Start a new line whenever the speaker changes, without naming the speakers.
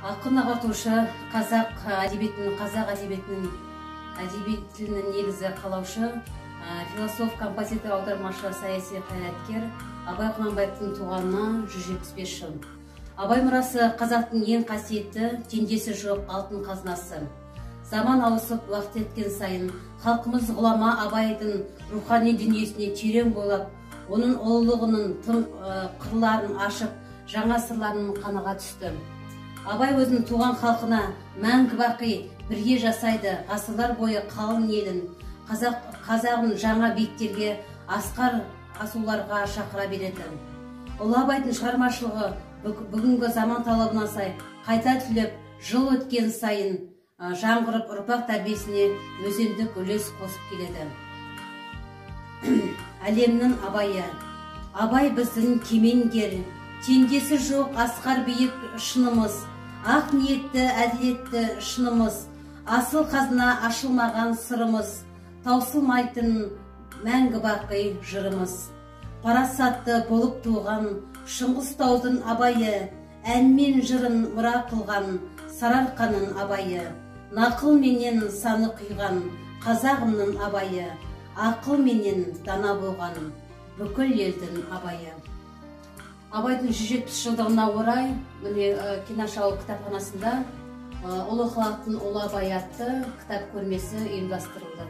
Ақын, ағартушы, қазақ әдебиетінің, әдеби тілінің негізі қалаушы, философ, композитор, аудармашы, саяси қайраткер Абай Құнанбаевтың туғанына 175 жыл. Абай мұрасы – қазақтың ең қасиетті, теңдесі жоқ алтын қазынасы. Заман ауысып, уақыт өткен сайын халқымыз ғұлама Абайдың рухани дүниесіне терең бойлап, оның ұлылығының тың қырларын ашып, жаңа сырларын қаныға түсті. Абай өзінің туған халқына мәңгі бақи бірге жасайды, ғасырлар бойы қалың елін, қазақ, қазағын жаңа биіктерге, асқар асуларға шақыра береді. Ұлы Абайдың шығармашылығы бүгінгі заман талабына сай қайта түлеп, жыл өткен сайын жаңғырып, ұрпақ тәрбиесіне өзіндік үлес қосып келеді. Әлемнің Абайы. Абай біздің кемеңгер, теңдесі жоқ асқар биік шынымыз, ақ ниетті, әділетті шынымыз, асыл қазына, ашылмаған сырымыз, таусылмайтын мәңгі бақи жырымыз. Парасатты болып туған Шыңғыс таудың Абайы, ән мен жырын мұра қылған Сарыарқаның Абайы, нақыл менен саны құйған қазағымның Абайы, ақыл менен дана болған бүкіл елдің Абайы. Абайдың 170 жылдығына орай, міне, Кинаш ауыл кітапханасында «Ұлы халықтың ұлы Абайы» атты кітап көрмесі ұйымдастырылды.